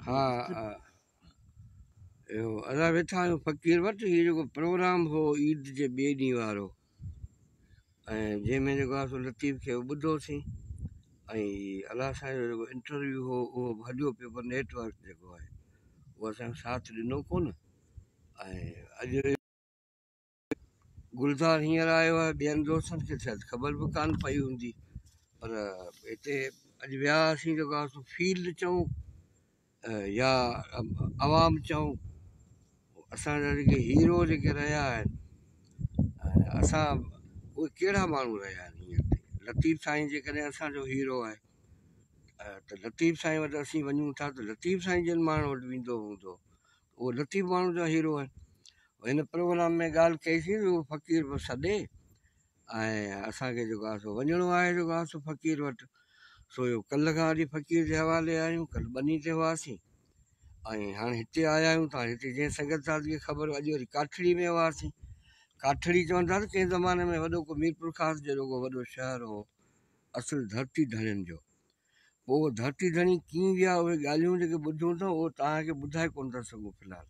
ها اهو اسان ويٺا آهيون فقير وٽ. هي جيڪو پروگرام هو عيد جي ٻئي ڏينهن وارو ۽ جنهن ۾ جيڪو آهي سو لطيف کي ٻڌوسين ۽ الله سائين جو جيڪو انٽرويو هو اهو به هليو پيو پر نيٽ ورڪ جيڪو آهي اهو اسان جو ساٿ ڏنو ڪونه. ۽ اڄ گلزار هينئر آيو آهي، ٻين دوستن کي شايد خبر به ڪانه پئي هوندي، پر هتي اڄ ويا هئاسين جيڪو آهي سو فيلڊ چئون يا عوام چئون، اسان جا جيڪي هيرو جيڪي رهيا آهن اسان اهي ڪهڙا ماڻهو رهيا آهن هينئر تائين. لطيف سائين جيڪڏهن اسان جو هيرو آهي ته لطيف سائين وٽ اسين وڃون ٿا ته لطيف سائين جن ماڻهن وٽ ويندو هوندو اهو لطيف ماڻهو جا هيرو آهن. هن پروگرام ۾ ڳالهه ڪئيسين ته اهو فقير به سڏي ۽ اسان کي جيڪو آهي سو وڃڻو آهي جيڪو آهي سو فقير وٽ. سو اهو ڪلهه کان وٺي فقير جي حوالي آهيون، ڪلهه ٻني تي هئاسين ۽ هاڻي هتي آيا آهيون ته هاڻي هتي جنهن سنگت ساٿ کي خبر. اڄ وري ڪاٺڙي ۾ هئاسين. ڪاٺڙي چون ٿا ته ڪنهن زماني ۾ وڏو ڪو ميرپورخاص جهڙو ڪو وڏو شهر هو، اصل ڌرتي ڌڻين جو. پوء اهو ڌرتي ڌڻي ڪيئن ويا اهي ڳالهيون جيڪي ٻڌيون اٿئون اهو توهان کي ٻڌائي ڪونه ٿا سگهون في الحال.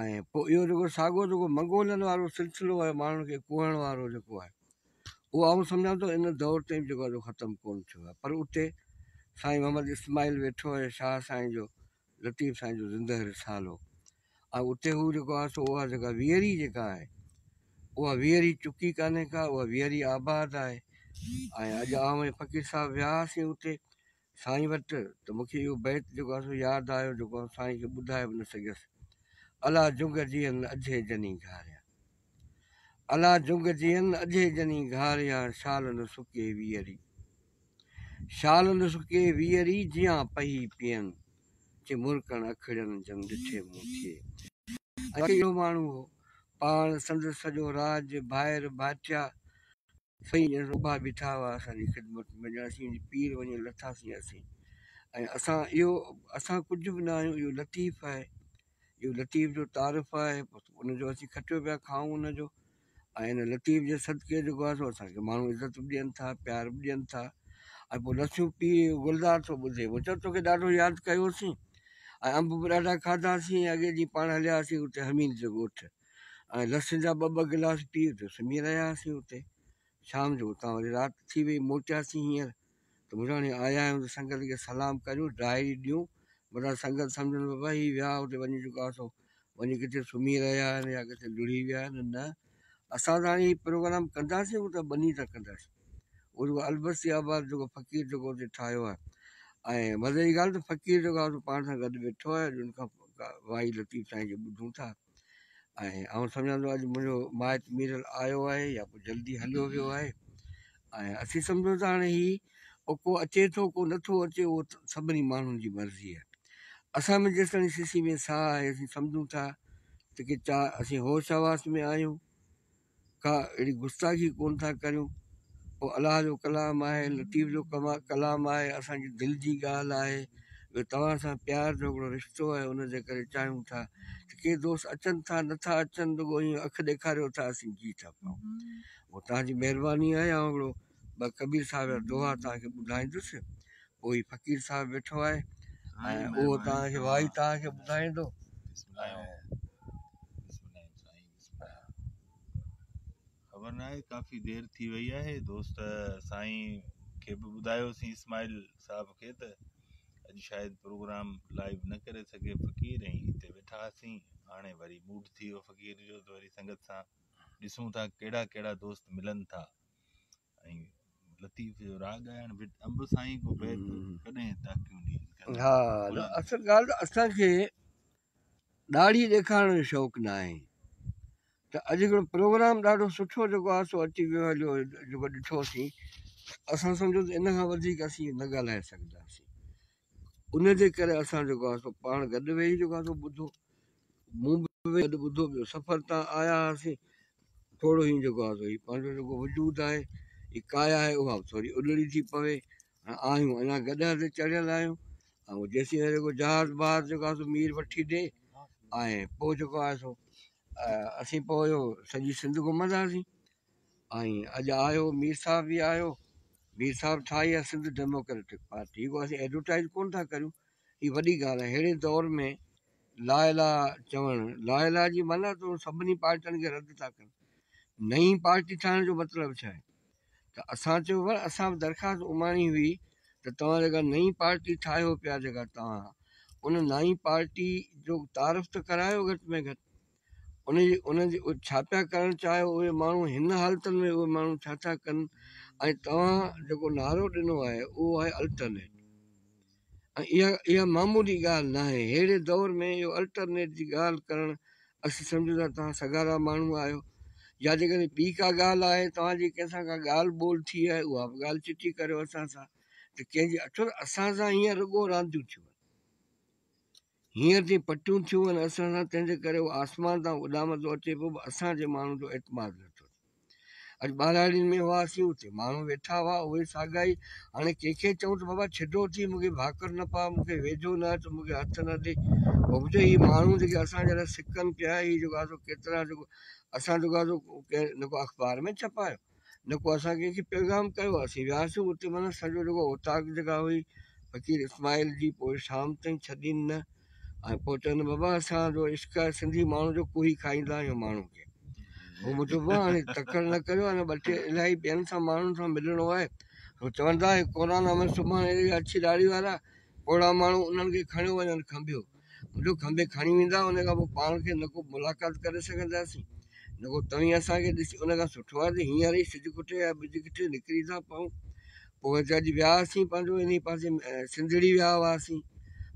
۽ پوء اهو جيڪو ساڳو جيڪو منگولن وارو سلسلو آهي ماڻهن کي ڪوهڻ وارو جيڪو آهي اهو آئون سمجهان ٿو ان دور تائين به جيڪو آهي ختم ڪونه ٿيو آهي. پر اتي سائين محمد اسماعيل ويٺو آهي شاهه سائين جو لطيف سائين جو زنده رسالو ۽ اتي هو جيڪو آهي سو اها جيڪا ويئري جيڪا آهي اها ويئري چڪي ڪانهي ڪا، اها ويئري آباد آهي. ۽ اڄ آئون ۽ فقير صاحب ويا هئاسين اتي سائين وٽ ته مون کي اهو بيت جيڪو آهي سو ياد آيو جيڪو آئون سائين کي ٻڌائي به نه سگهيس. الا جنگ جيئن اجهي جني گهاريان، الا جنگ جيئن اجهي جني گهاريان، شال نه سڪي ويئري، شال نه سڪي ويئري، جيان پهي پين، چي مرڪڻ اکڙين جن ڏٺي مون ٿئي. ۽ واقعي اهڙو ماڻهو هو. پاڻ سندس سڄو راڄ، ڀائر، ڀائٽيا سڀئي ڄڻ اڀا بيٺا هئا اسان جي خدمت ۾، ڄڻ اسين پير وڃي لٿاسين اسين. ۽ اسان اهو اسان ڪجهه به نه آهيون، اهو لطيف آهي، اهو لطيف جو تعارف آهي، ان جو اسين کٽيو پيا کائون ان جو. ۽ ان لطيف جي صدقي جيڪو آهي سو اسان کي ماڻهو عزت به ڏين ٿا، پيار به ڏين ٿا. ۽ پوء لسيون پي گلزار ٿو ٻڌي، مون چيو توکي ڏاڍو ياد ڪيوسين ۽ انب به ڏاڍا کاڌاسين، اڳي ڏينهن پاڻ هلياسين اتي حميد جي ڳوٺ ۽ لسين جا ٻه ٻه گلاس پي اتي سمهي رهياسين. اتي شام جو اتان وري رات ٿي وئي، موٽياسين هينئر ته مون چيو هاڻي آيا آهيون ته سنگت کي سلام ڪريون، ڊائري ڏيون، متان سنگت سمجهن بابا هي ويا اتي وڃي چڪا سو وڃي ڪٿي سمهي رهيا آهن يا ڪٿي لڙهي ويا آهن. نه، اسان ته هاڻي هي پروگرام ڪنداسين به ته ٻني تان ڪنداسين. اهو جيڪو البستي آباد جيڪو فقير جيڪو اتي ٺاهيو آهي ۽ مزي جي ڳالهه ته فقير جيڪو آهي سو پاڻ سان گڏ ويٺو آهي، ان کان وائي لطيف سائين جي ٻڌون ٿا. ۽ آئون سمجهان ٿو اڄ منهنجو مائٽ ميرل آيو آهي يا پوء جلدي هليو ويو آهي ۽ اسين سمجهون ٿا هاڻي هي ڪو اچي ٿو ڪو نٿو اچي اهو سڀني ماڻهن جي مرضي آهي. اسان ۾ جيستائين سسي ۾ ساهه آهي اسين سمجهون ٿا ته ڪي چا اسين هوش حواس ۾ آهيون، ڪا اهڙي گستاخي ڪونه ٿا ڪريون. پوء الله جو ڪلام آهي، لطيف جو ڪلام آهي، اسان جي دل جي ڳالهه آهي، ٻيو توهان سان پيار جو هڪڙو رشتو آهي، ان جي ڪري چاهيون ٿا ته ڪي دوست اچن ٿا نٿا اچن رڳو ائين اک ڏيکاريو ٿا اسين جي ٿا پئون. پوء توهان جي مهرباني آهي، آئون هڪڙو ٻه ڪبير صاحب جا دوها توهان کي ٻڌائيندس، پوء هي فقير صاحب ويٺو آهي ۽ اهو توهان کي وائي توهان کي ٻڌائيندو. خبر ناهي ڪافي دير ٿي وئي آهي دوست سائين کي به ٻڌايوسين اسماعيل صاحب کي ته اڄ شايد پروگرام لائيو نه ڪري سگهي فقير ۽ هتي ويٺا هئاسين هاڻي وري موڊ ٿي ويو فقير جو ته وري سنگت سان ڏسون ٿا ڪهڙا ڪهڙا دوست ملن ٿا ۽ لطيف جو راڳ ڳائڻ به انب سائين ڪو بيت ڪڏهن تاڪيون ڏين ها اصل ڳالهه ته اسان کي ڏاڙهي ڏيکارڻ جو شوق نه آهي ته اڄ هڪڙو پروگرام ڏاڍو سٺو جيڪو آهي سو اچي ويو هليو جيڪو ڏٺوسين اسان سمجهو ته ان کان وڌيڪ اسين نه ڳالهائي سگهنداسين ان جي ڪري اسان جيڪو آهي سو پاڻ گڏ ويهي جيڪو آهي سو ٻڌو مون به ويهي گڏ ٻڌو ٻيو سفر تان آيا هئاسين ٿورو هي جيڪو آهي سو هي پنهنجو جيڪو وجود آهي هي ڪايا آهي اها به ٿوري اڏڙي ٿي پوي آهيون اڃا گڏهه تي چڙهيل آهيون ۽ جيسين جيڪو جهاز بهاز جيڪو آهي سو مير وٺي ڏي ۽ پوء جيڪو آهي سو اسين پوء اهو سڄي سنڌ گهمنداسين ۽ اڄ آيو مير صاحب به آيو. مير صاحب ٺاهي آهي سنڌ ڊيموڪريٽڪ پارٽي. هي ڪو اسين ايڊورٽائيز ڪونه ٿا ڪريون، هي وڏي ڳالهه آهي. ههڙي دور ۾ لا اله چوڻ، لا اله جي معنيٰ ته سڀني پارٽين کي رد ٿا ڪن. نئين پارٽي ٺاهڻ جو مطلب ڇا آهي؟ ته اسان چيو پر اسان به درخواست اماڻي هئي ته توهان جيڪا نئين پارٽي ٺاهيو پيا جيڪا توهان ان نئين پارٽي جو تعارف ته ڪرايو گهٽ ۾ گهٽ. ان جي ان جي ڇا پيا ڪرڻ چاهيو اهي ماڻهو هن حالتن ۾ اهي ماڻهو ڇا ٿا ڪن ۽ توهان جيڪو نعرو ڏنو آهي اهو آهي الٽرنيٽ ۽ اها اها معمولي ڳالهه ناهي. ههڙي دور ۾ اهو الٽرنيٽ جي ڳالهه ڪرڻ اسين سمجهون ٿا توهان سگهارا ماڻهو آهيو يا جيڪڏهن ٻي ڪا ڳالهه آهي توهان جي ڪنهن سان ڪا ڳالهه ٻولهه ٿي آهي اها به ڳالهه چٽي ڪريو اسان سان ته ڪنهن جي ڇو ته اسان سان هينئر رڳو رانديون ٿيون آهن. هينئر جي پٽيون ٿيون آهن اسان سان تنهن جي ڪري اهو آسمان تان اڏامندو اچي پيو به اسان جي ماڻهن جو اعتماد نٿو ٿئي. اڄ ٻهراڙين ۾ هئاسين اتي ماڻهو ويٺا هئا اهي ساڳا ئي هاڻي ڪنهن کي چئون ته بابا ڇڊو ٿي مون کي ڀاڪر نه پاء مون کي ويجهو نه اچ مون کي هٿ نه ڏي. پوء به چئي هي ماڻهو جيڪي اسان جي لاء سڪن پيا هي جيڪو آهي سو ڪيترا جيڪو اسان جيڪو آهي سو ڪنهن نه ڪو اخبار ۾ ڇپايو نه ڪو اسان ڪنهن کي پيغام ڪيو. اسين وياسون اتي معنيٰ سڄو جيڪو اوطاق جيڪا هئي فقير اسماعيل جي پوء شام تائين ڇڏين نه ۽ پوء چون بابا اسان جو عشق آهي سنڌي ماڻهو جو ڪوهي کائيندا آهيون ماڻهو کي. هو مون چيو بابا هاڻي تڪڙ نه ڪريو اڃا ٻه ٽي الاهي ٻين سان ماڻهن سان ملڻو آهي. هو چوندا هي ڪورونا ۾ سڀاڻي اڇي ڏاڙهي وارا پوڙها ماڻهو انهن کي کڻيو وڃن کنڀيو. منهنجو کنڀي کڻي ويندا ان کان پوء پاڻ کي نه ڪو ملاقات ڪري سگهنداسين نه ڪو توهين اسان کي ڏسي ان کان سٺو آهي ته هينئر ئي سج ڪٽي يا ٻج ڪٽي نڪري ٿا پئون. پوء هتي اڄ ويا هئاسين پنهنجو انهي پاسي سنڌڙي ويا هئاسين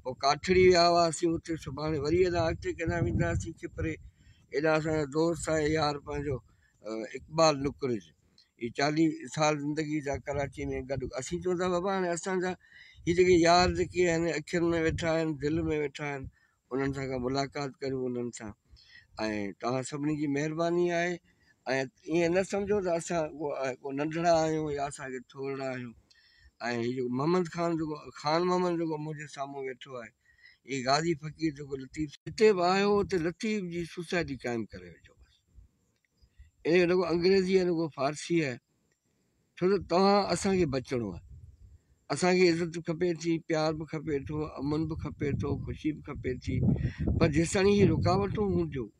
پوء ڪاٺڙي ويا هئاسين اتي سڀاڻي وري اڃا اڳتي ڪيڏانهن وينداسين کپري ايڏا اسان جا دوست آهي يار پنهنجو اقبال نڪرج هي 40 سال زندگي جا ڪراچي ۾ گڏ اسين چون ٿا بابا هاڻي اسان جا هي جيڪي يار جيڪي آهن اکين ۾ ويٺا آهن دل ۾ ويٺا آهن انهن سان ڪا ملاقات ڪريون انهن سان ۽ توهان سڀني جي مهرباني آهي ۽ ائين نه سمجهو ته اسان ڪو ننڍڙا آهيون يا اسان کي ٿورڙا آهيون ۽ هي جيڪو محمد خان جيڪو خان محمد جيڪو منهنجي سامهون ويٺو آهي هي غازي فقير جيڪو لطيف جتي به آيو اتي لطيف جي سوسائٽي قائم ڪري وجهو بس ان جو نه ڪو انگريزي آهي نه ڪو فارسي آهي ڇو ته توهان اسان کي بچڻو آهي اسان کي عزت به کپي ٿي پيار به کپي ٿو امن به کپي ٿو خوشي به کپي ٿي پر جيستاڻي هي رڪاوٽون هونديون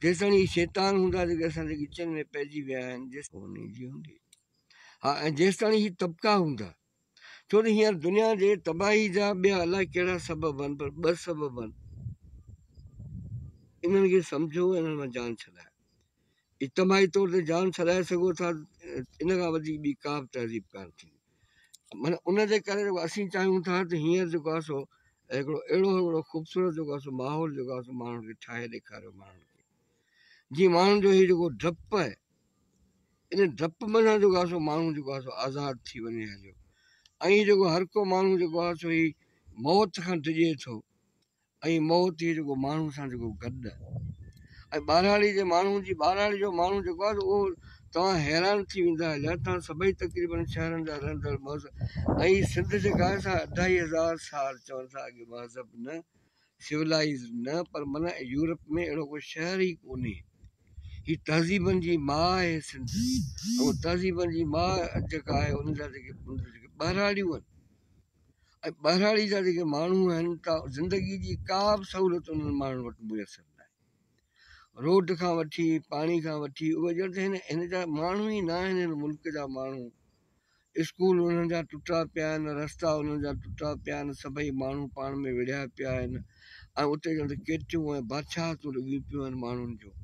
جيستاڻي هي شيطان هوندا جيڪي اسان جي ڳچين ۾ پئجي ويا آهن هوندي ها ۽ جيستاڻي هي طبقا هوندا ڇو ته هينئر دنيا جي تباهي جا ٻيا الائي ڪهڙا سبب آهن پر ٻه سبب آهن انهن کي سمجهو ۽ انهن مان جان ڇڏايو. اجتماعي طور تي جان ڇڏائي سگهو ٿا ان کان وڌيڪ ٻي ڪا به تهذيب ڪانه ٿيندي. معنيٰ ان جي ڪري جيڪو اسين چاهيون ٿا ته هينئر جيڪو آهي سو هڪڙو اهڙو هڪڙو خوبصورت جيڪو آهي سو ماحول جيڪو آهي سو ماڻهن کي ٺاهي ڏيکاريو ماڻهن کي جيئن ماڻهن جو هي جيڪو ڊپ آهي ان ڊپ منجهان جيڪو آهي سو ماڻهو جيڪو آهي سو آزاد ٿي وڃي هليو ۽ هي جيڪو هر ڪو ماڻهو جيڪو آهي سو هي موت کان ڊڄي ٿو ۽ موت هي جيڪو ماڻهو سان جيڪو گڏ آهي ۽ ٻهراڙي جي ماڻهو جي ٻهراڙي جو ماڻهو جيڪو آهي اهو توهان حيران ٿي ويندا هليا توهان سڀئي تقريبن شهرن جا رهندڙ مهذب ۽ سنڌ جيڪا آهي سا اڍائي هزار سال چون ٿا اڳي مهذب نه سولائيز نه پر معنيٰ يورپ ۾ اهڙو ڪو شهر ئي ڪونهي. هي تهذيبن جي ماء آهي سنڌ. اهو تهذيبن جي ماء جيڪا آهي ان جا جيڪي ٻهراڙيون آهن ۽ ٻهراڙي جا جيڪي ماڻهو آهن ته زندگي جي ڪا به سهولت انهن ماڻهن وٽ ميسر ناهي. روڊ کان وٺي پاڻي کان وٺي اهي ڄڻ ته هن جا ماڻهو ئي ناهن هن ملڪ جا ماڻهو. اسڪول انهن جا ٽٽا پيا آهن، رستا انهن جا ٽٽا پيا آهن، سڀئي ماڻهو پاڻ ۾ وڙهيا پيا آهن ۽ اتي ڄڻ ته ڪيٽيون ۽ بادشاهتون لڳيون پيون آهن ماڻهن جون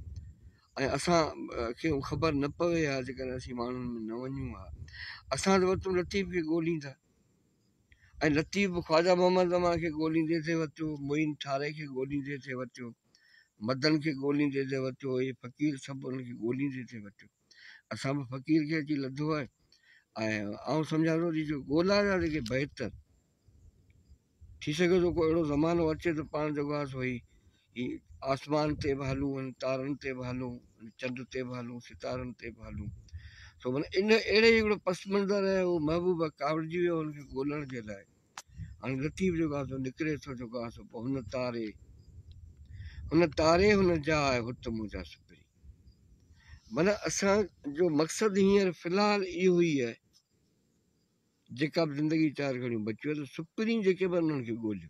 ۽ اسان کي خبر نه پوي ها جيڪڏهن اسين ماڻهن ۾ نه وڃون ها. اسان ته وتون لطيف کي ڳوليندا ۽ لطيف به خواجه محمد زمان کي ڳوليندي ٿي وتيو، معين ٺاري کي ڳوليندي ٿي وتيو، مدن کي ڳوليندي ٿي وتيو، اهي فقير سڀ انهن کي ڳوليندي ٿي وتيو. اسان به فقير کي اچي لڌو آهي ۽ آئون سمجهان ٿو جيڪي ڳولا جا جيڪي بيت ٿي سگهي ٿو ڪو اهڙو زمانو اچي ته پاڻ جيڪو آهي سو هي هي آسمان تي به هلون تارن تي به هلون چنڊ تي به هلون ستارن تي به هلون سو معنيٰ ان اهڙي هڪڙو پس منظر آهي اهو محبوب ڪاوڙجي ويو هن کي ڳولڻ جي لاء هاڻي لطيف جيڪو آهي سو نڪري ٿو جيڪو آهي سو پوء هن تاري هن تاري هن جاء هت منهنجا سپرين معنيٰ اسان جو مقصد هينئر في الحال اهو ئي آهي جيڪا به زندگي چار گهڙيون بچيو ته سپرين جيڪي به انهن کي ڳوليو.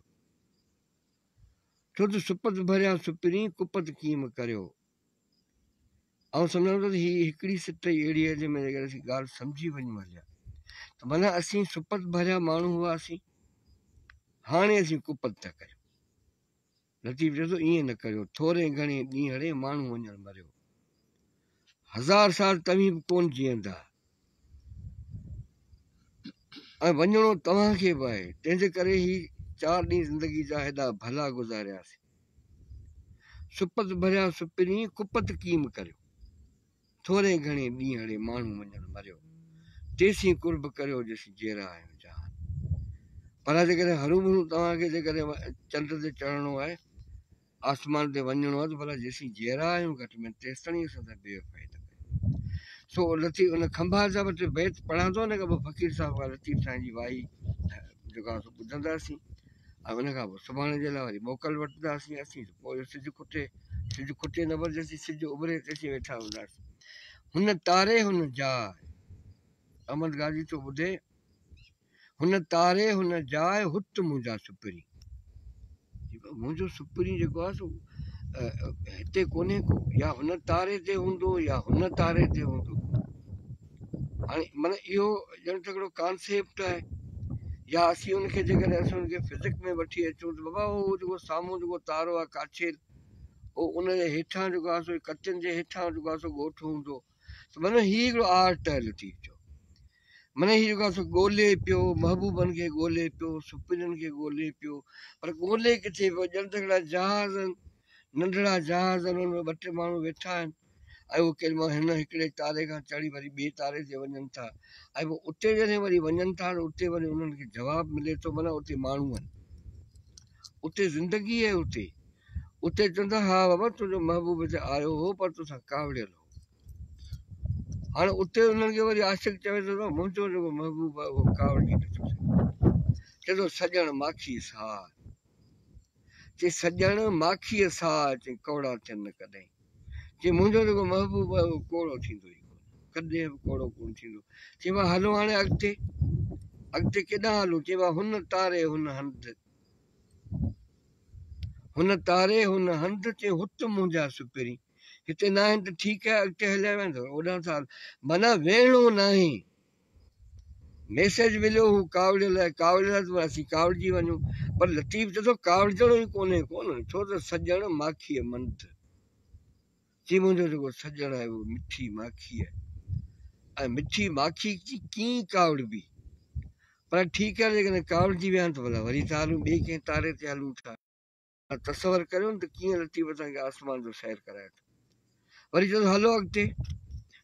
ڇو ته سپت ڀريا سپرين، ڪپت ڪيم ڪريو. آئون سمجهان ٿو ته هي هڪڙي سٽ ئي اهڙي آهي جنهن ۾ جيڪڏهن اسين ڳالهه سمجهي وڃون هليا ته معنيٰ اسين سپت ڀريا ماڻهو هئاسين، هاڻي اسين ڪپت ٿا ڪريون. لطيف چئي ٿو ائين نه ڪريو، ٿوري گهڻي ڏينهڙي ماڻهو وڃڻ مريو. هزار سال توهين به ڪونه جيئندا ۽ وڃڻو توهان کي به آهي، تنهن جي ڪري هي چار ڏينهن زندگي جا هيڏا ڀلا گذارياسين. سپت ڀريا سپرين، ڪپت ڪيم ڪريو. ٿوري گهڻي ڏينهڙي ماڻهو وڃڻ مريو. تيسين قرب ڪريو جيسين جيئرا آهيون جهان. پر جيڪڏهن هروڀرو توهان کي جيڪڏهن چنڊ تي چڙهڻو آهي، آسمان تي وڃڻو آهي ته ڀلا جيسين جيئرا آهيون گهٽ ۾ تيستائين اسان سان بي وفائي نه ڪريو. سو لطيف ان کنڀار صاحب وٽ بيت پڙهان ٿو ان کان پوء فقير صاحب کان لطيف سائين جي وائي جيڪو آهي سو ٻڌنداسين ۽ ان کان پوء سڀاڻي جي لاء وري موڪل وٺنداسين اسين ته پوء سج کٽي سج کٽي نه پر جيسين سج اڀري تيسين ويٺا هونداسين. هن تاري هن جاء احمد غازي ٿو ٻڌي. هن تاري هن جاء هت منهنجا سپرين. منهنجو سپرين جيڪو آهي سو هتي ڪونهي ڪو يا هن تاري تي هوندو يا هن تاري تي هوندو. هاڻي معنيٰ اهو ڄڻ ته هڪڙو ڪانسيپٽ آهي يا اسين ان کي جيڪڏهن اسين ان کي فزڪ ۾ وٺي اچون ته بابا اهو جيڪو سامهون جيڪو تارو آهي ڪاڇيل اهو ان جي هيٺان جيڪو آهي سو ڪچن جي هيٺان جيڪو آهي سو ڳوٺ هوندو ته معنيٰ هي هڪڙو آرٽ آهي لطيف جو. معنيٰ هي جيڪو آهي سو ڳولي پيو، محبوبن کي ڳولي پيو، سپرين کي ڳولي پيو، پر ڳولي ڪٿي پيو؟ ڄڻ ته هڪڙا جهاز آهن، ننڍڙا جهاز آهن، ان ۾ ٻه ٽي ماڻهو ويٺا آهن ۽ اهي ڪيڏي مهل هن هڪڙي تاري کان چڙهي وري ٻئي تاري تي وڃن ٿا ۽ پوء اتي جڏهن وري وڃن ٿا ته اتي وري انهن کي جواب ملي ٿو، معنيٰ اتي ماڻهو آهن، اتي زندگي آهي، اتي اتي چون ٿا ها بابا تنهنجو محبوب هتي آيو هو پر توسان ڪاوڙيل هو. هاڻي اتي انهن کي وري عاشق چوي ٿو ته منهنجو جيڪو محبوب آهي اهو ڪاوڙجي نٿو سگهي. چئي ٿو سڄڻ ماکيء ساء. چي سڄڻ ماکيء ساء چي ڪوڙا ٿين نه ڪڏهين. چي منهنجو جيڪو محبوب آهي اهو ڪوڙو ٿيندو ئي ڪونه. ڪڏهن به ڪوڙو ڪونه ٿيندو. چي وا هلو هاڻي اڳتي. اڳتي ڪيڏانهن هلون؟ چي وا هن تاري هن هنڌ. هن تاري هن هنڌ چي هت منهنجا سپرين. هتي ناهن ته ٺيڪ آهي اڳتي هليا ويا آهن ته اوڏانهن ٿا هلون. معنيٰ ويهڻو ناهي. ميسيج مليو هو ڪاوڙيل آهي، ڪاوڙيل آهي ته اسين ڪاوڙجي وڃون. پر لطيف چئي ٿو ڪاوڙجڻو ئي ڪونهي ڪونه ڇو ته سڄڻ ماکيء منڌ. چي منهنجو جيڪو سڄڻ آهي اهو مٺي ماکي آهي ۽ مٺي ماکي جي ڪيئن ڪاوڙبي. پر ٺيڪ آهي جيڪڏهن ڪاوڙجي ويا آهن ته ڀلا وري ٿا هلون ٻئي ڪنهن تاري تي هلون ٿا. تصور ڪريو نه ته ڪيئن لطيف اسان کي آسمان جو سير ڪرائي ٿو. وري چوي ٿو هلو اڳتي.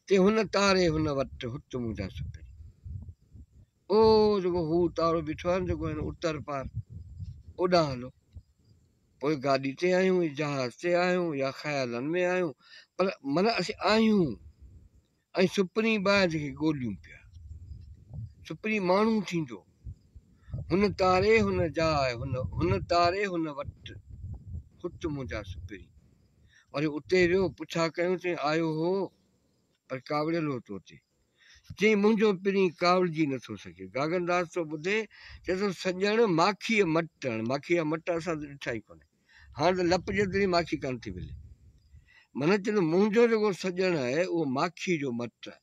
چي هن تاري هن وٽ هت منهنجا سپرين. او جيڪو هو تارو بيٺو آهي نه جيڪو هن اتر پار اوڏانهن هلو. پوء گاڏي تي آهيون جهاز تي آهيون يا خيالن ۾ آهيون پر معنيٰ اسين آهيون ۽ سپرين باهه کي ڳوليون پيا. سپرين ماڻهو ٿيندو. هن تاري هن جاء هن هن تاري هن وٽ هت منهنجا سپرين. وري اتي ويو پڇا ڪيون چيائين آيو هو پر ڪاوڙيل هو تو تي. چيائين منهنجو پرين ڪاوڙجي نٿو سگهي. گاگن داس ٿو ٻڌي چئي ٿو سڄڻ ماکيء مٽ هاڻ ماکيء جا مٽ اسان ته ڏٺا ئي ڪونهي. هاڻ ته لپ جيتري ماکي ڪانه ٿي ملي. معنيٰ چئي ٿو منهنجو جيڪو سڄڻ آهي اهو ماکيء جو مٽ آهي.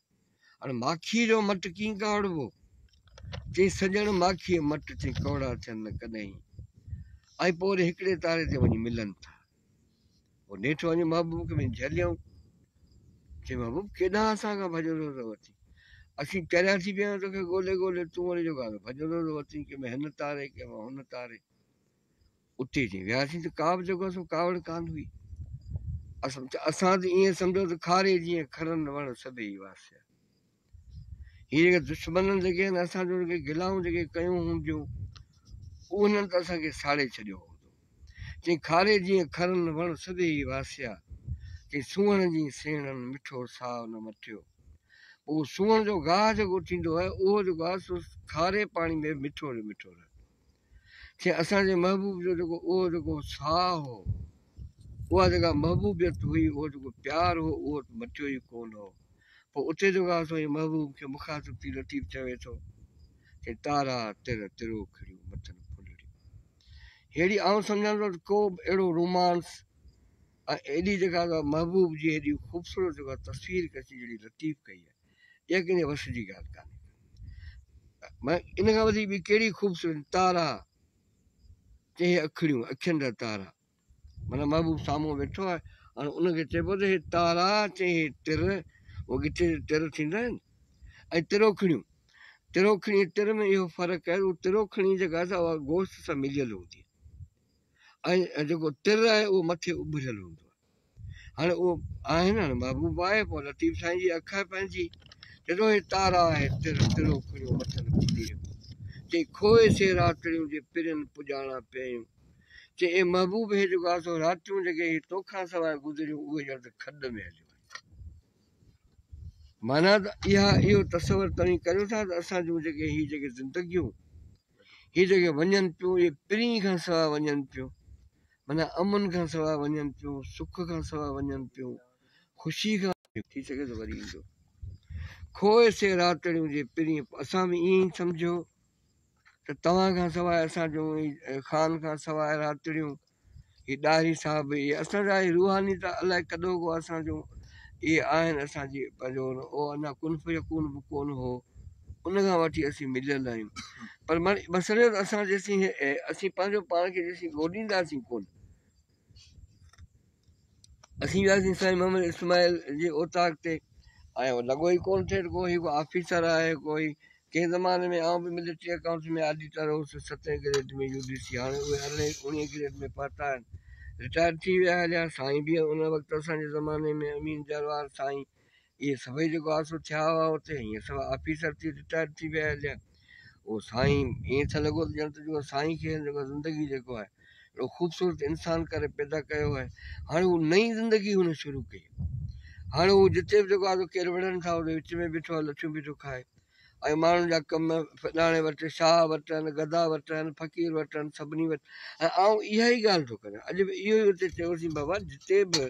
هاڻي ماکيء جو مٽ ڪيئن ڪاوڙبو؟ چيائين سڄڻ ماکيء مٽ چيائين ڪوڙا ٿين نه ڪڏهين. ۽ پوء وري هڪڙي تاري تي وڃي ملن ٿا. پوء نيٺ وڃي محبوب کي وڃي جهليائون. چي محبوب ڪيڏانهن اسان کان ڀڄندو ٿو وتين. اسين چريا ٿي پيا آهيون توکي ڳولي ڳولي تون وري جيڪو آهي ڀڄندو ٿو وتين ڪنهن ۾ هن تاري ڪنهن ۾ هن تاري. اتي جي وياسين ته ڪا به جيڪو آهي سو ڪاوڙ ڪانه هئي. اسان ته ائين سمجهو ته کاري جيئن کرن وڻ سڀيئي واسيا. هي جيڪي دشمنن جيڪي آهن اسان جون جيڪي گلائون جيڪي ڪيون هونديون انهن ته اسان کي ساڙي ڇڏيو هوندو. چئي کاري جيئن کرن وڻ سڀيئي واسيا. چئي سونهڻ جي سيڻن مٺو ساء نه مٽيو. پوء سونهڻ جو گاهه جيڪو ٿيندو آهي اهو جيڪو آهي سو کاري پاڻي ۾ مٺو جو مٺو رهندو. چي اسان جي محبوب جو جيڪو اهو جيڪو ساهه هو، اها جيڪا محبوبيت هئي، اهو جيڪو پيار هو، اهو ته مٽيو ئي ڪونه هو. پوء اتي جيڪو آهي سو ائين محبوب کي مخاطب ٿي لطيف چوي ٿو چي تارا تر تروکڙيون مٿن ڦلڙيون. ههڙي آئون سمجهان ٿو ته ڪو به اهڙو رومانس ۽ ايڏي جيڪا سا محبوب جي ايڏي خوبصورت جيڪا تصوير ڪشي جهڙي لطيف ڪئي آهي اها ڪنهن جي وس جي ڳالهه ڪانهي. ان کان وڌيڪ ٻي ڪهڙي خوبصورت تارا چئي اکڙيون اکين جا تارا معنيٰ محبوب سامهون ويٺو آهي هاڻي ان کي چئبو ته هي تارا چئي هي تر اهي ڳچي تي تر ٿيندا آهن ۽ تروکڙيون تروکڙي ۽ تر ۾ اهو فرق آهي اهو تروکڙي جيڪا آهي سا اها گوشت سان مليل هوندي آهي ۽ جيڪو تر آهي اهو مٿي اڀريل هوندو آهي هاڻي اهو آهي نه محبوب آهي پوء لطيف سائين جي اک آهي پنهنجي چئي ٿو هي تارا آهي تر ترو کڻيو مٿن ڦليو چئي کوئي سي راتڙيون جي پرين پڄاڻا پيون چئي اي محبوب هي جيڪو آهي سو راتيون جيڪي هي توکان سواء گذريون اهي ڄڻ ته کڏ ۾ هليون ويون معنيٰ ته اها اهو تصور توهين ڪريو ٿا ته اسان جون جيڪي هي جيڪي زندگيون هي جيڪي وڃن پيون اهي پرين کان سواء وڃن پيون معنيٰ امن کان سواء وڃن پيون، سک کان سواء وڃن پيون، خوشي کان. ٿي سگهي ٿو وري ايندو. کوء سي راتڙيون جي پرين اسان به ائين ئي سمجهيو ته توهان کان سواء اسان جون هي خان کان سواء راتڙيون هي ڏاهري صاحب اهي اسان جا هي روحاني ته الائي ڪڏهوڪو اسان جون اهي آهن اسان جي پنهنجو اهو اڃا ڪن فيڪون به ڪونه هو ان کان وٺي اسين مليل آهيون پر مسئلو اهو ته اسان جيسين اسين پنهنجو پاڻ کي جيسين ڳولينداسين ڪونه اسين وياسين سائين محمد اسماعيل جي اوطاق تي ۽ لڳو ئي ڪونه ٿي ڪو هي ڪو آفيسر آهي ڪوئي ڪنهن زماني ۾ آئون به ملٽري اڪائونٽس ۾ آڊيٽر هوس ستين گريڊ ۾ يو ڊي سي هاڻي اهي ارڙهين اوڻيهين گريڊ ۾ پهتا آهن رٽائر ٿي ويا هليا سائين به ان وقت اسان جي زماني ۾ امين جروار سائين اهي سڀئي جيڪو آ سو ٿيا هئا اتي هينئر سڀ آفيسر ٿي رٽائر ٿي ويا هليا اهو سائين ائين ٿي لڳو ته ڄڻ ته جيڪو سائين کي جيڪو زندگي جيڪو آهي اهڙو خوبصورت انسان ڪري پيدا ڪيو آهي هاڻي هو نئين زندگي هن شروع ڪئي هاڻي هو جتي به جيڪو آ سو ڪير وڙهن ٿا اتي وچ ۾ بيٺو آهي لٺيون بيٺو کائي ۽ ماڻهن جا ڪم فلاڻي وٽ شاهه وٽ آهن گدا وٽ آهن فقير وٽ آهن سڀني وٽ ۽ آئون اها ئي ڳالهه ٿو ڪريان اڄ به اهو ئي اتي چيوسين بابا جتي به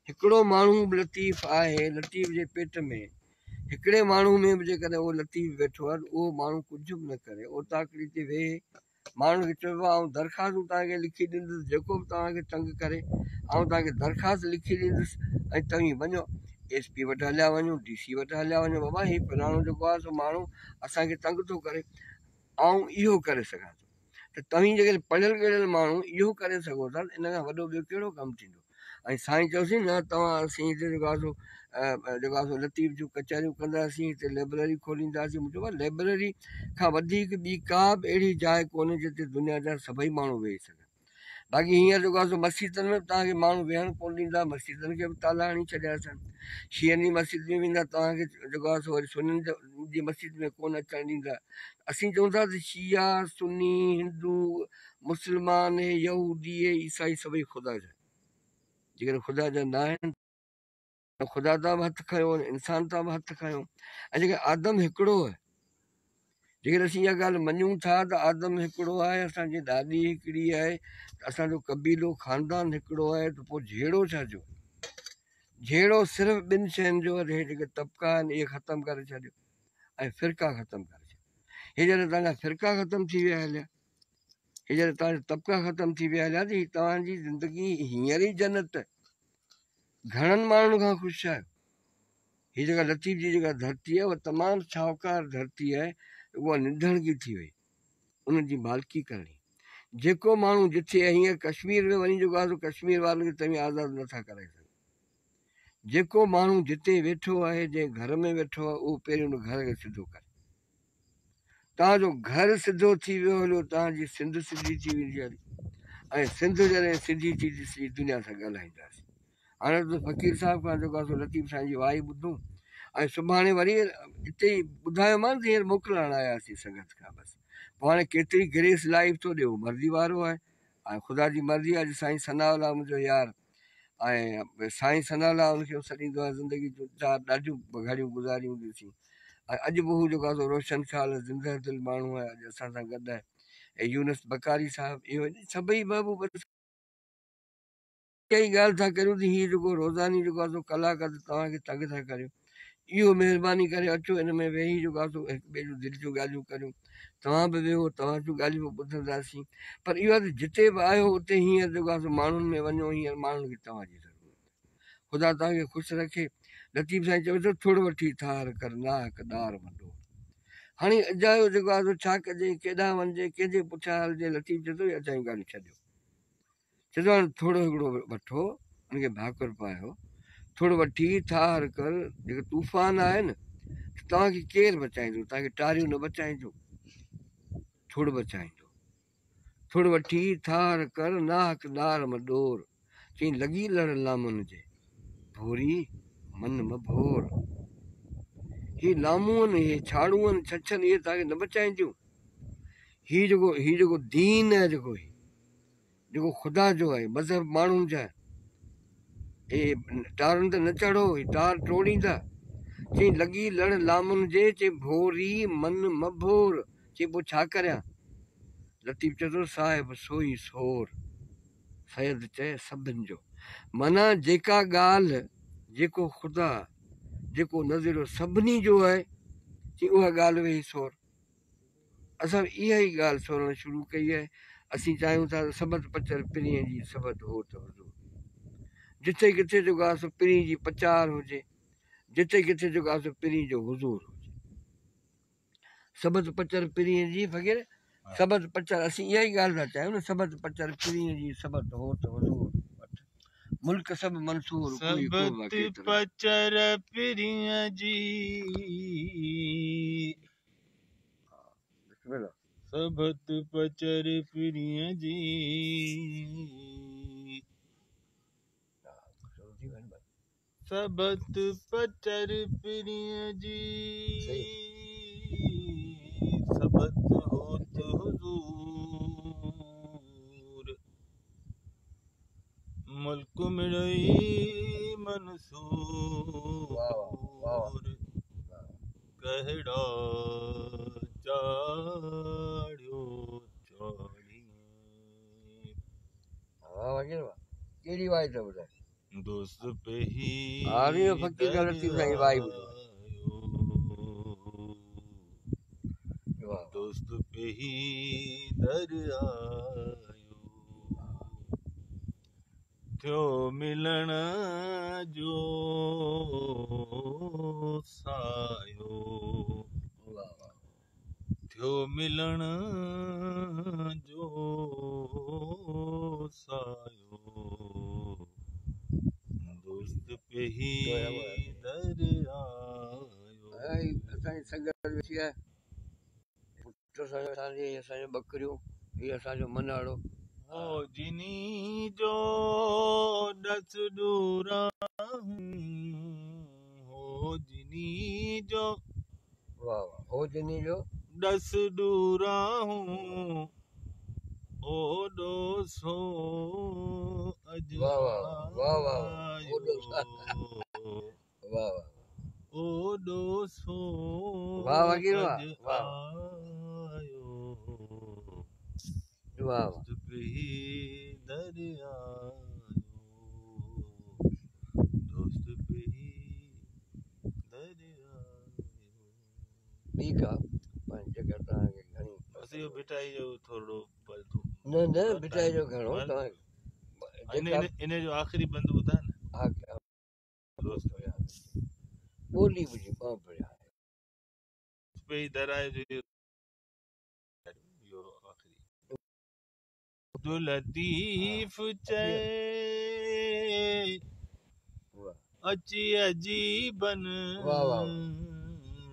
هڪڙو ماڻهو به لطيف آهي لطيف جي پيٽ ۾ هڪڙي ماڻهو ۾ به جيڪڏهن اهو لطيف ويٺو آهي ته اهو ماڻهو ڪجهه به نه ڪري اوطاقڙي تي ويهي ماڻهن کي چئبو آهي آئون درخواستون توهان کي لکي ڏيندس جيڪو به توهان کي تنگ ڪري آئون توهان کي درخواست لکي ڏيندس ۽ توهين وڃو ايس پي وٽ هليا وڃو ڊي سي وٽ هليا وڃو بابا هي فلاڻو جيڪو آهي سو ماڻهو اسان کي تنگ ٿو ڪري آئون اهو ڪري سگهان ٿو ته توهين جيڪڏهن پڙهيل ڳڙهيل ماڻهو اهو ڪري سگهو ٿا ته ان کان وڏو ٻيو ڪهڙو ڪم ٿيندو ۽ سائين چيوسين نه توهان اسين هتي جيڪو آهي سو جيڪو آهي سو لطيف جون ڪچهريون ڪنداسين هتي لئبرري کولينداسين مون چيو ڀاء لئبرري کان وڌيڪ ٻي ڪا به اهڙي جاء ڪونهي جتي دنيا جا سڀئي ماڻهو ويهي سگهن باقي هينئر جيڪو آهي سو مسجدن ۾ به توهان کي ماڻهو ويهڻ ڪونه ڏيندا مسجدن کي به تالا هڻي ڇڏيا اٿن شيعن جي مسجد ۾ ويندا توهان کي جيڪو آهي سو وري سنين جي مسجد ۾ ڪونه اچڻ ڏيندا اسين چئون ٿا ته شيعا سني هندو مسلمان يهودي عيسائي سڀئي خدا جا جيڪڏهن خدا جا نه آهن ته خدا تان به هٿ کنيو انسان تان به هٿ کنيو ۽ جيڪڏهن آدم هڪڙو آهي جيڪڏهن اسين اها ڳالهه مڃون ٿا ته آدم هڪڙو آهي اسانجي ڏاڏي هڪڙي آهي ته اسانجو قبيلو خاندان هڪڙو آهي ته پوء جهيڙو ڇا جو جهيڙو صرف ٻن شين جو آهي هي جيڪي طبقا آهن اهي ختم ڪري ڇڏيو ۽ فرقا ختم ڪري ڇڏيو هي جڏهن توهان جا فرقا ختم ٿي ويا هليا هي جڏهن توهان جا طبقا ختم ٿي ويا هليا ته هي توهان جي زندگي هينئر ئي جنت گهڻن ماڻهن کان خوش آهيو هي جيڪا لطيف جي جيڪا ڌرتي آهي اها تمام شاهوڪار ڌرتي آهي اها نڌڻڪي ٿي وئي ان جي مالڪي ڪرڻي جيڪو ماڻهو جٿي هينئر ڪشمير ۾ وڃي جيڪو آهي سو ڪشمير وارن کي توهين آزاد نٿا ڪرائي سگهو جيڪو ماڻهو جتي ويٺو آهي جنهن گهر ۾ ويٺو آهي اهو پهريون ان گهر کي سڌو ڪري توهان جو گهر سڌو ٿي ويو هليو توهان جي سنڌ سڌي ٿي ويندي هلي ۽ سنڌ جڏهن سڌي ٿي ته سڄي دنيا سان ڳالهائينداسين هاڻي ته فقير صاحب کان جيڪو آهي سو لطيف سائين جي وائي ٻڌون ۽ سڀاڻي وري اتي ئي ٻڌايومان ته هينئر موڪلائڻ آياسين سنگت کان بس پوء هاڻي ڪيتري گريس لائيف ٿو ڏي اهو مرضي وارو آهي ۽ خدا جي مرضي آهي سائين ثناء الله منهنجو يار ۽ سائين ثناء الله ان کي سڏيندو آهيان زندگي جون چار ڏاڍيون گهڙيون گذاريون هونديون سين ۽ اڄ به هو جيڪو آهي سو روشن خيال زنده دل ماڻهو آهي اڄ اسان سان گڏ آهي ۽ يونس بڪاري صاحب اهو سڀئي محبوب. اها ئي ڳالهه ٿا ڪريون ته هي جيڪو روزاني جيڪو آهي سو ڪلاڪ اڌ توهان کي تنگ ٿا ڪريون اهو مهرباني ڪري اچو ان ۾ ويهي جيڪو آهي سو هڪ ٻئي جون دل جون ڳالهيون ڪريون توهان به ويهو توهان جون ڳالهيون به ٻڌنداسين پر اهو آهي ته جتي به آهيو اتي هينئر جيڪو آهي سو ماڻهن ۾ وڃو هينئر ماڻهن کي توهان جي ضرورت آهي خدا توهان کي خوش رکي لطيف سائين چوي ٿو ٿڙ وٺي ٿار ڪر ناحق ڏار م ڏور هاڻي اجايو جيڪو آهي سو ڇا ڪجي ڪيڏانهن وڃجي ڪنهن جي پٺيان هلجي لطيف چوي ٿو اهي اجايون ڳالهيون ڇڏيو چوندو آهي ٿورو هڪڙو وٺو ان کي ڀاڪر پايو ٿورو وٺي ٿاهر ڪر جيڪو طوفان آهي نه ته توهان کي ڪير بچائيندو توهان کي ٽاريون نه بچائيندو ٿوڙ بچائيندو ٿوڙ وٺي ٿاهر ڪر ناحق ڏار م ڏور چئي لڳي لڙ لامن جي ڀوري من م ڀور هي لامون هي ڇاڙون ڇڇن اهي توهان کي نه بچائينديون هي جيڪو هي جيڪو دين آهي جيڪو هي جيڪو خدا جو آهي، مذهب ماڻهن جا آهن. اهي ٽارن تي نه چڙهو، هي ٽار ٽوڙيندا. چئين لڳي لڙ لامن جي، چئين ڀوري من م ڀور، چئين پوء ڇا ڪريان؟ لطيف چئي ٿو صاحب سوئي سور، سيد چئي سڀن جو. معنيٰ جيڪا ڳالهه، جيڪو خدا، جيڪو نظريو سڀني جو آهي، چئين اها ڳالهه ويهي سور. اسان به اها ئي ڳالهه سورڻ شروع ڪئي آهي. اسين چاهيون ٿا ته سبت پچر پرينء جي سبت هوت حضور. جٿي ڪٿي جيڪو آهي سو پرينء جي پچار هجي. جٿي ڪٿي جيڪو آهي سو پرينء جو حضور هجي. سبت پچر پرينء جي فقير سبت پچر اسين اها ئي ڳالهه ٿا چاهيون نه سبت پچر پرينء جي سبت هوت حضور وٺ ملڪ سڀ منصور ڪوئي ڪو سبت باقي پچر پرينء جي سبت پچر پرينء جي. سبت پچر پرينء جي. سبت هوت حضور. ملڪ مڙئي منصور. ڪهڙا چاڙهيو چاڙهين. واهه فقير واهه ڪهڙي وائي ٿو ٻڌائي. دوست پيهي هاڻي فقير در لطيف سائين وائي ٻڌو. آيو. واهه دوست پيهي در آيو. ٿيو ملڻ جو سايو. واهه واهه ٿيو ملڻ جو سايو. دوست پيهي در آيو. اسان جي سنگت ويٺي آهي پٽ اسان جي اسان جون ٻڪريون هي اسان جو مناڙو. هو جني جو ڏس ڏوراهون هو جني جو واهه واهه هو جني جو ڏس ڏوراهون اوڏو سو اڄ واهه واهه واهه واهه اوڏو سو آيو واهه واهه اوڏو سو واهه فقير واهه اڄ واهه آيو واهه دوست پيهي در آيو دوست پيهي در آيو. ٺيڪ آ پنهنجي جيڪا توهان کي گهڻي بس اهو ڀٽائي جو ٿورڙو نه نه ڀٽائي جو گهڻو توهان جيڪا ان جو آخري بند ٻڌاء نه. ها دوست ٻولي منهنجي ٻانڀڙي آهي. پيهي در آيو جو اهو آخري. عبداللطيف چئي اچي عجيبن واهه واهه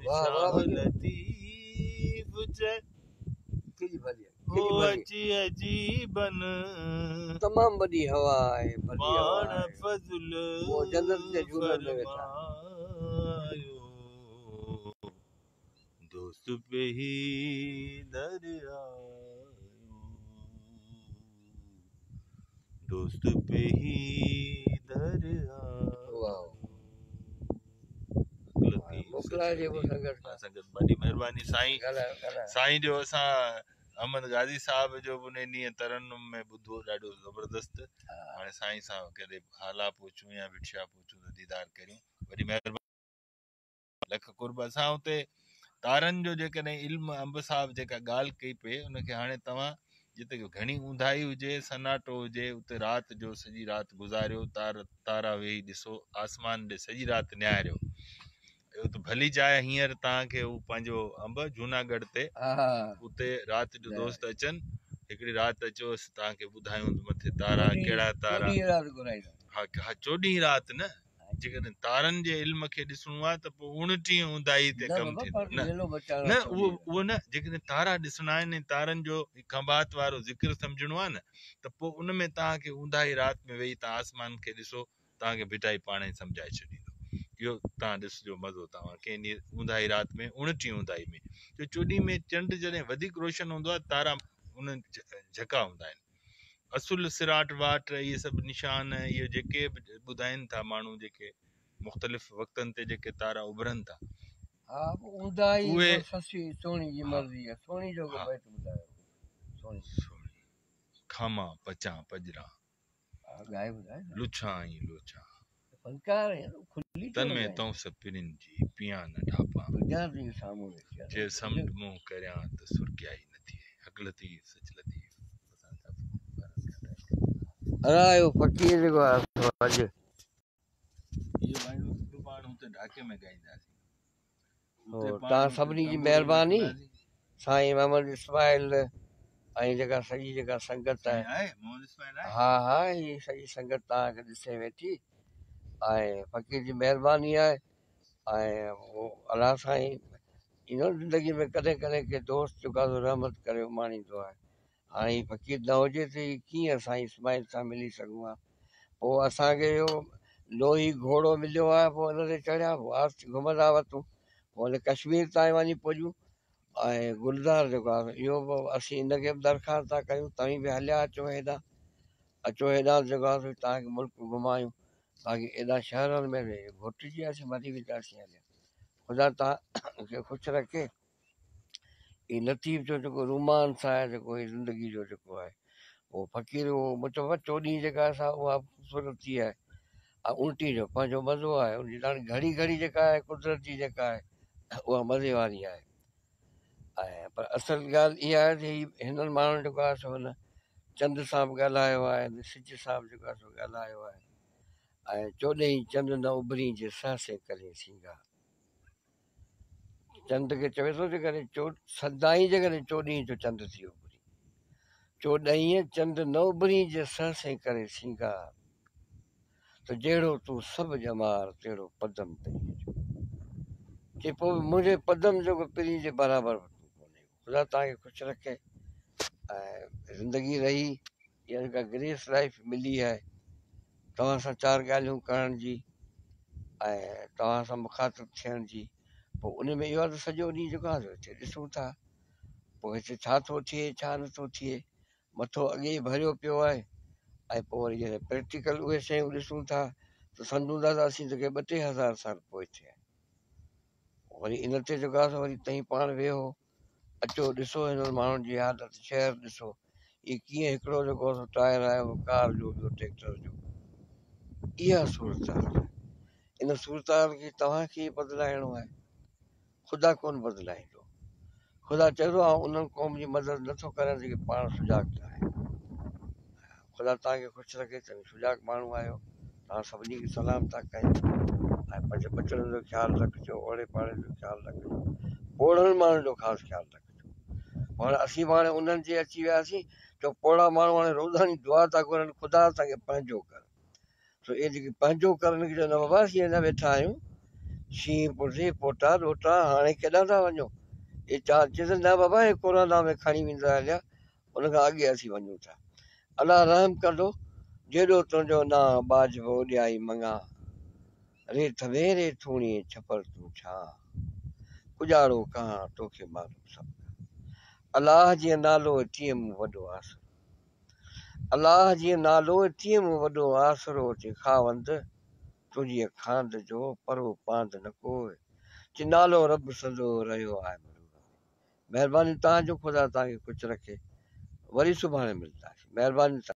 واهه شاهه واهه لطيف چئي ڪيڏي ڀلي هو ڪيڏي ڀلي اچي عجيبن تمام وڏي هوا آهي ڀلي هوا پاڻ آهي فضل اهو جنت جي جهولن ۾ ويٺا فرمايو دوست پيهي در آيو دوست پيهي در واهه آيو لطيف موڪلائجي پوء سنگت کان سنگت وڏي مهرباني سائين ڳالهايو ڳالهايو سائين جو اسان احمد غازي صاحب جو به ان ڏينهن ترنم ۾ ٻڌو ڏاڍو زبردست. هاڻي سائين سان ڪڏهن هالا پهچون يا ڀٽ شاهه پهچون ته ديدار ڪريون. وڏي مهرباني، لک قرب. اسان اتي تارن جو جيڪڏهن علم انب صاحب جيڪا ڳالهه ڪئي پئي ان کي هاڻي توهان جتي گهڻي اونداهي هجي، سناٽو هجي، اتي رات جو سڄي رات گذاريو، تارا ويهي ڏسو، آسمان ڏي سڄي رات نهاريو. اهو ته ڀلي جاء هينئر توهان کي هو پنهنجو انب جوناڳڙهه تي اتي رات جو دوست اچن، هڪڙي رات اچو اسين توهان کي ٻڌايون ته مٿي تارا ڪهڙا تارا. ها ها چوڏهين رات نه، جيڪڏهن تارن جي علم کي ڏسڻو آهي ته پوء اڻٽيهين اونداهي تي ڪم ٿيندو. نه نه اهو اهو نه، جيڪڏهن تارا ڏسڻا آهن ۽ تارن جو کنڀات وارو ذڪر سمجهڻو آهي نه ته پوء ان ۾ توهان کي اونداهي رات ۾ ويهي توهان آسمان کي ڏسو، توهان کي ڀٽائي پاڻ ئي سمجهائي ڇڏيندو. اهو توهان ڏسجو مزو توهان ڪنهن ڏينهن اونداهي رات ۾ اڻٽيهين اونداهي ۾، جو چوڏهين ۾ چنڊ جڏهن وڌيڪ روشن هوندو آهي تارا ان جهڪا هوندا آهن. اصل سراٽ واٽ اهي سڀ نشان اهي جيڪي به ٻڌائين ٿا ماڻهو جيڪي مختلف وقتن تي جيڪي تارا اڀرن ٿا. ها اونداهي اهي سسي سهڻي جي مرضي آهي. سهڻي جو ڪو بيت ٻڌايو. سهڻي سهڻي کامان پچان پڄران. ڳائي ٻڌاء. لڇان ۽ لوچان. فنڪار آهين کلي تن ۾ تونس پرين جي پيان نه ڍاپان. دنيا تنهنجي سامهون ويٺي آهي. جي سمنڊ منهن ڪريان ته سرڪيائي نه ٿئي. حق لطيف سچ لطيف. ادا اهو فقير جيڪو آهي سو اڄ. اهو ڳائڻو سڌو پاڻ هتي ڍاڪي ۾ ڳائينداسين. توهان سڀني جي مهرباني سائين محمد اسماعيل ۽ جيڪا سڄي جيڪا سنگت آهي. ها ها هي سڄي سنگت توهان کي ڏسي ويٺي ۽ فقير جي مهرباني آهي ۽ الله سائين ايندو زندگي ۾ ڪڏهن ڪڏهن ڪي دوست جيڪو آهي رحمت ڪري اماڻيندو آهي. هاڻي هي فقير نه هجي ته هي ڪيئن سائين اسماعيل سان ملي سگهون ها. پوء اسان کي اهو لوهي گهوڙو مليو آهي پوء ان تي چڙهيا پوء آهستي گهمندا وتون پوء ان ڪشمير تائين وڃي پڄون ۽ گلزار جيڪو آهي اهو به اسين ان کي به درخواست ٿا ڪيون توهين به هليا اچو هيڏانهن اچو هيڏانهن جيڪو آهي سو توهان کي ملڪ گهمايون باقي ايڏا شهرن ۾ گهٽجي وياسين مري وينداسين هليا. خدا توهان کي خوش رکي. هي لطيف جو جيڪو رومانس آهي جيڪو هي زندگي جو جيڪو آهي اهو فقير اهو مون چيو بابا چوڏهين جيڪا آهي سا اها خوبصورتي آهي ۽ اڻٽيهين جو پنهنجو مزو آهي ان جي هاڻي گهڙي گهڙي جيڪا آهي قدرت جي جيڪا آهي اها مزي واري آهي ۽ پر اصل ڳالهه اها آهي ته هي هنن ماڻهن جيڪو آهي سو هن چند سان به ڳالهايو آهي هن سج سان به جيڪو آهي سو ڳالهايو آهي ۽ چوڏهين چنڊ نه اڀرين جي سهسين ڪرين سينگار. چنڊ کي چوي ٿو جيڪڏهن چو سدائين جيڪڏهن چوڏهين جو چنڊ ٿي اڀري. چوڏهينء چنڊ نه اڀرين جي سهسين ڪري سينگار ته جهڙو تون سڀ ڄمار تهڙو پدم پرينء جو. چي پوء به منهنجي پدم جيڪو پرينء جي برابر به تون ڪونهين. خدا توهان کي خوش رکي ۽ زندگي رهي اها جيڪا گريس لائيف ملي آهي توهان سان چار ڳالهيون ڪرڻ جي ۽ توهان سان مخاطب ٿيڻ جي پوء ان ۾ اهو آهي ته سڄو ڏينهن جيڪو آهي هتي ڏسون ٿا پوء هتي ڇا ٿو ٿئي ڇا نٿو ٿئي مٿو اڳي ئي ڀريو پيو آهي ۽ پوء وري جڏهن پريڪٽيڪل اهي شيون ڏسون ٿا ته سمجهون ٿا ته اسين ته ڪي ٻه ٽي هزار سال پوء ٿيا آهيون وري ان تي جيڪو آهي سو وري تئين پاڻ ويهو اچو ڏسو هنن ماڻهن جي حالت، شهر ڏسو اهي ڪيئن هڪڙو جيڪو سو ٽائر آهي اهو ڪار جو ٻيو ٽريڪٽر جو. اها صورتحال آهي. ان صورتحال کي توهان کي ئي بدلائڻو آهي. خدا ڪونه بدلائيندو. خدا چئي ٿو آئون انهن قوم جي مدد نٿو ڪريان جيڪي پاڻ سجاڳ نه آهن. خدا توهان کي خوش رکي. توهين سجاڳ ماڻهو آهيو. توهان سڀني کي سلام ٿا ڪيون ۽ پنهنجي ٻچڙن جو خيال رکجو، اوڙي پاڙي جو خيال رکجو، پوڙهن ماڻهن جو خاص خيال رکجو. هاڻي اسين به هاڻي انهن جي اچي وياسين جو پوڙها ماڻهو هاڻي روزاني دعا ٿا گهرن خدا اسان کي پنهنجو ڪر. سو اهي جيڪي پنهنجو ڪرن کي چوندا بابا اسين اڃا ويٺا آهيون، شينهن پٺي پوٽا ڏوهٽا هاڻي ڪيڏانهن ٿا وڃو؟ اهي چار چيس نه بابا اهي ڪورونا ۾ کڻي ويندا هليا ان کان اڳي اسين وڃون ٿا. الله رحم ڪندو، جيڏو تنهنجو نانء ٻاجهه به اوڏيائي مڱان. ري ٿوين ري ٿوڻيء ڇپر تون ڇانء. ڪڄاڙو ڪهان توکي معلوم سڀ ڪا. الله جيئن نالو تيئن مون وڏو آسرو. الله جيئن نالو تيئن مون وڏو آسرو. چي خاوند تنهنجيء کاند جو پرو پاند نه ڪوء. چي نالو رب سندو رهيو آهيم روح ۾. مهرباني توهان جو خدا توهان کي خوش رکي. وري سڀاڻي ملنداسين. مهرباني.